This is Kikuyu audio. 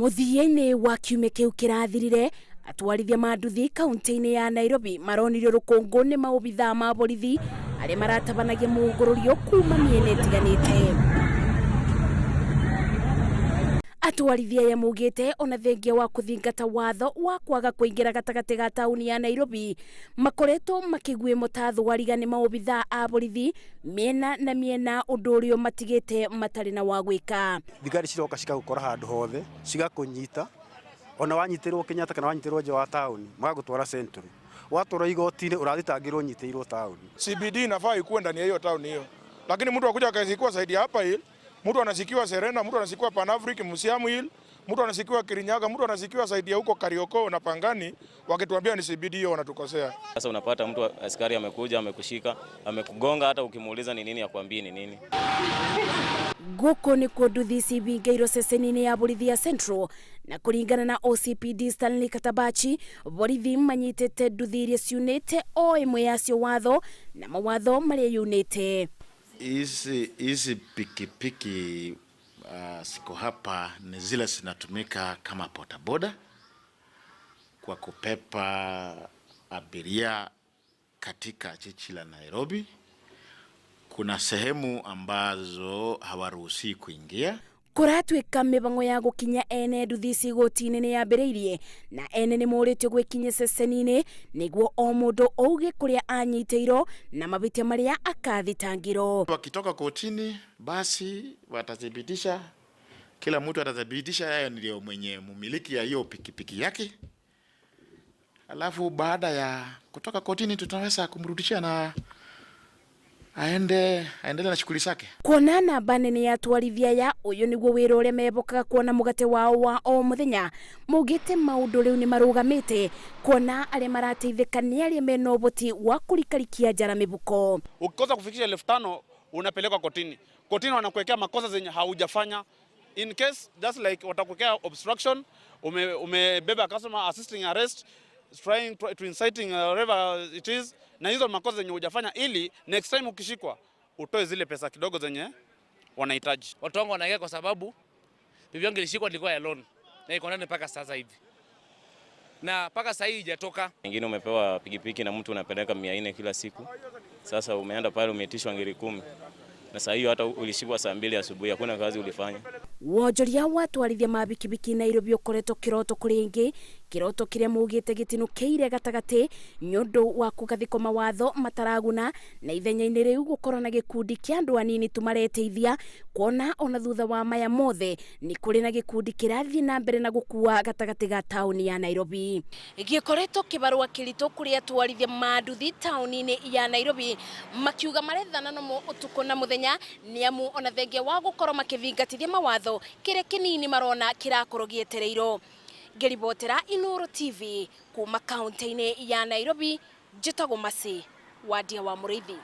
Mũthia-inĩ wa kiumia kĩu kĩrathirire, atwarithia ma nduthi kaunti-inĩ ya Nairobi maronirio rũkũngũ nĩ maobithaa ma borithi arĩa maratabanagia mũngũrũrio kuma mĩena ĩtiganĩte. Atwarithia aya maugĩte ona thengia wa kũthingata watho wa kwaga kũingĩra gatagatĩ ga taũni ya Nairobi, makoretwo makĩguĩmwo ta thwariga nĩ maobithaa a borithi mĩena na mĩena, ũndũ ũrĩa ũmatigĩte matarĩ na wa gwĩka. Thigari ciroka cigagũkora handũ hothe, cigakũnyita, ona wanyitĩrwo Kenyatta kana wanyitĩrwo nja wa taũni, magagũtwara Central. Watwarwo igoti-inĩ ũrathitangĩrwo ũnyitĩirwo taũni. CBD inafaa ikuwe ndani ya hiyo town hiyo, lakini mtu akuja akashikiwa side ya hapa hill, mtu anashikiwa Serena, mtu anashikiwa Pan Africa, Museum Hill, mtu anashikiwa Kirinyaga, mtu anashikiwa side ya huko Kariokor na Pangani, wakituambia ni CBD hiyo wanatukosea. Sasa unapata mtu askari amekuja amekushika amekugonga, hata ukimuuliza ni nini akwambii ni nini. Gũkũ nĩkuo nduthi cibingĩirwo ceceni-inĩ ya borithi ya Central, na kũringana na OCPD Stanley Katabachi, borithi manyitĩte nduthi iria ciunĩte o ĩmwe yacio watho na mawatho marĩa yunĩte. Hizi pikipiki ziko hapa ni zile zinatumika kama bodaboda kwa kubeba abiria katika jiji la Nairobi. Kuna sehemu ambazo hawaruhusi kuingia. Kũratuĩka mĩbango ya gũkinya ene nduthi ici igoti-inĩ nĩ yambĩrĩirie, na ene nĩ morĩtio gwĩkinyia ceceni-inĩ nĩguo o mũndũ auge kũrĩa anyitĩirwo na mavĩtia marĩa akathitangĩrwo. Wakitoka kotini basi watathibitisha, kila mtu atathibitisha yeye ndio mwenye mumiliki ya hiyo pikipiki yake. Alafu baada ya kutoka kotini tutaweza kumrudishia na aende aendelee na shughuli zake. Kuona namba nene ya atwarithia aya, ũyũ nĩguo wĩra ũrĩa mebokaga kuona mũgate wao wa o mũthenya. Maugĩte maũndũ rĩu nĩ marũgamĩte, kuona arĩa marateithĩka nĩ arĩa mena ũhoti wa kũrikarikia njara mĩbuko. Ukikosa kufikisha 5,000 unapelekwa kotini. Kotini wanakuwekea makosa zenye haujafanya. In case just like watakuwekea obstruction, umebeba customer, assisting arrest, trying to inciting, whatever it is, na hizo makosa zenye hujafanya, ili next time ukishikwa utoe zile pesa kidogo zenye wanahitaji. Watu wangu wanaongea kwa sababu bibi yangu ilishikwa, ilikuwa ya loan na iko ndani mpaka sasa hivi, na mpaka sasa hii haijatoka. Wengine umepewa pikipiki na mtu unapeleka 400 kila siku. Sasa umeenda pale umeitishwa ngiri 10. Na saa hiyo hata ulishikwa saa 2 asubuhi, hakuna kazi ulifanya. Wonjoria wa atwarithia ma bikibiki Nairobi ũkoretwo kĩroto kũrĩ ingĩ, kĩroto kĩrĩa maugĩte gĩtinũkĩire gatagatĩ nĩ ũndũ wa kũgathĩkwo mawatho mataraguna, na ithenya-inĩ rĩu gũkorwo na gĩkundi kĩa andũ anini tu mareteithia, kuona ona thutha wa maya mothe nĩ kũrĩ na gĩkundi kĩrathiĩ na mbere na gũkua gatagatĩ ga taũni ya Nairobi. Gĩkoretwo kĩbarũa kĩritũ kũrĩ atwarithia ma nduthi taũni-inĩ ya Nairobi, makiuga marethana namo ũtukũ na mũthenya, nĩ amu ona thengia wa gũkorwo makĩthingatithia mawatho, kĩrĩa kĩnini marona kĩrakorwo gĩetereirwo. Ngĩribotera Inooro TV kuma kaunti-inĩ ya Nairobi, njĩtagwo Mercy Wandia wa Mũrĩithi.